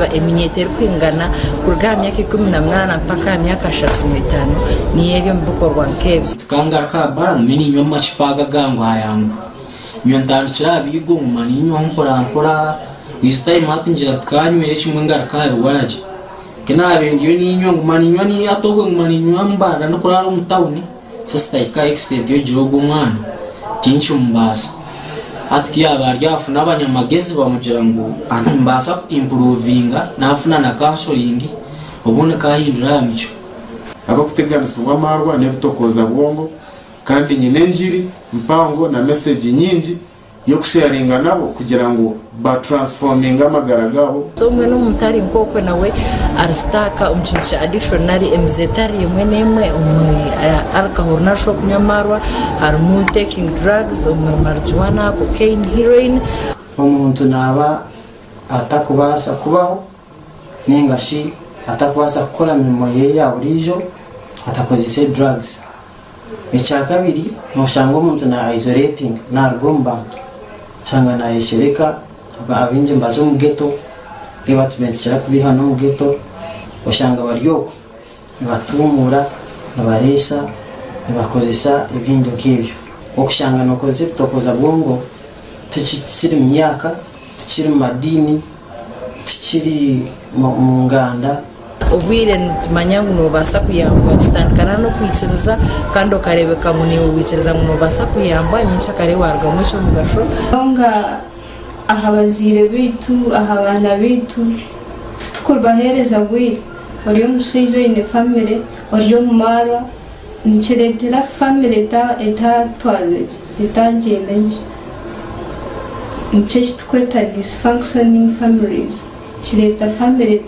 Wareeba eminyeeto erikwingana kuruga aha myaka 18 mpaka aha myaka 35 niyo eri omu bikorwa nk'ebyo. Tukangaruka aha bara ngume niinywa amacupa aga aganguhayanguha. Nyowe ntandikire aha biigo nguma niinywaho mporampora, with time hati ngira nti kanywere kimwe ngaruke aha biwaragi. Ku naabaire ndiyo niinywa nguma niinywa hati obwe nguma niinywa mbarira n'okuraara omu tawuni, sister ahika aha extent y'okugira ogu omwana tinkimubaasa. Hati ku yaaba ari afuna abanyamagezi bamugira ngu nimbaasa ku improvinga naafuna na counseling obundi nkaahindura aha micwe. Abarikuteganisibwa amaarwa n'ebitokooza bwongo kandi nyine engiri mpango na mesegi nyingi y'okusheyaringa nabo kugira ngu ba transforminge amagara gaabo. Omwe n'omuntu ari nk'okwe nawe ari stuck omu kintu kya addiction nari emize etari emwe n'emwe omuri alcohol nari shi okunywa amaarwa harimu taking drugs omuri marijuana, cocaine, heroin. Omuntu naaba atakubaasa kubaho ninga shi atakubaasa kukora mirimo ye ya buriijo atakozeise drugs. Ekyakabiri noshanga omuntu na isolatinga naruga omu bantu oshanga nayeshereka abaingi nibaza omu ghetto reeba tubaire nitukira kubiha n'omu ghetto oshanga bari okwo nibatumuura nibareesa nibakozesa ebindi nk'ebyo. Okushanga nokozesa ebitokoza bwongo tikiri mu myaka, tikiri mu madiini, tikiri mu nganda. Obwire nitumanya ngu noobaasa kuyambwa kitandika n'okwikiriza kandi okareebeka ngu naiwe waikiriza ngu noobaasa kuyambwa nyencakare waarugamu eky'omugasho. Kwonka aha bazaire baitu, aha baana baitu, titukubaheereza bwire. Ori omushaija oine famire, ori omu maarwa, nikireetera famire etatwaza gye, etagyenda gye. Nikyo eki turikweta dysfunctioning families. Kireeta famire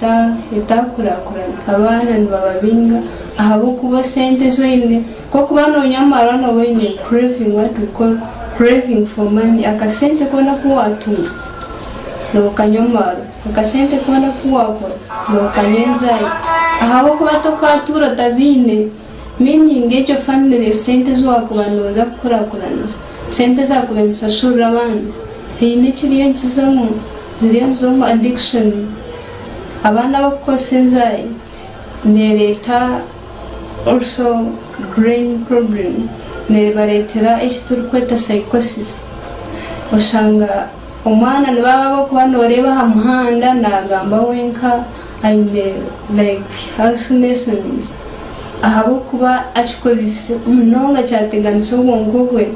etakurakurana. Abaana nibababinga ahabw'okuba esente ezi oine, nk'okuba noonywa amaarwa nooba oine craving, what we call craving for money. Akasente koona aku waatunga nookanywa amaarwa, akasente koona aku waakora nookanywa enzaari ahabw'okuba tokaatuura otabiine. Meaning egyo famire esente ezi waakuba nooza kukurakuranisa, esente ezaakubaire nizisashurira abaana, haine ekiriyo nikizamu. Ziriyo niza omu addiction. Abaana abakukozesa enzaari nereeta also brain problem nebareetera eki turikweta psychosis. Oshanga omwana nibaba abakuba noreeba aha muhanda nagamba wenka aine like hallucinations ahabw'okuba akikozese munonga kyateganisa obwonko bwe.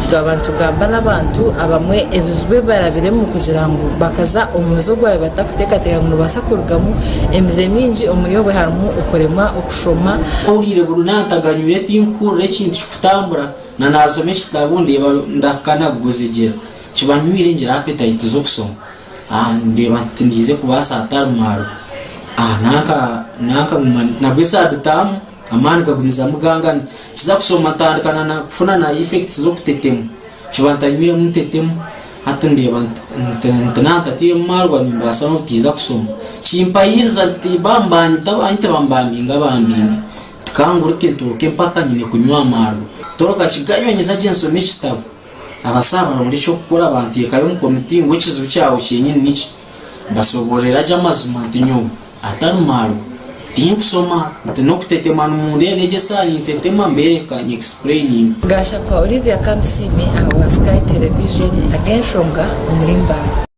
Twaba nitugamba n'abantu abamwe ebizibu ebi barabiremu kugira ngu bakaza omu muze ogwabaire batakuteekateeka ngu nibabaasa kurugamu, emize mingi omuri obwe harimu okuremwa okushoma. Ohuriire buri naantaganyuire tinkuhurira ekintu kikutambura na naashoma ekitabo ndeeba ndahika nakugozegyera kiba nywire ngira appetite z'okushoma ndeeba nti tindiize kubaasa hatari marwa nanka nanka nguma nabwo esaaditaamu. Amaani gagumizamu gangana. Kiza kushoma ntandika na kufuna na effects z'okutetema. Kiba ntanywiremu ntetema. Hati ndeeba nti nti naaba ntatairemu marwa nimbaasa n'obutiiza kushoma. Kimpahiriza nti bambanyita banyite bambambinga bambinge. Nti kanguruke ntoroke empaka nyine kunywa amarwa. Ntoroka kiganywa nyiza gye nshome ekitabo. Abasaho baronda eky'okukora banteekayo omu komiti ngu ekizibu kyawe kyenyini niki? Mbasoboorera gye amazima nti nyowe Atari marwa tinkusoma nti nokutetema nimundeeba egyo esaaha nintetema mbereka ni explaininga. Gashakwa Olivia Kamusiime ahabwa Sky Television ag'enshonga omuri Mbarara.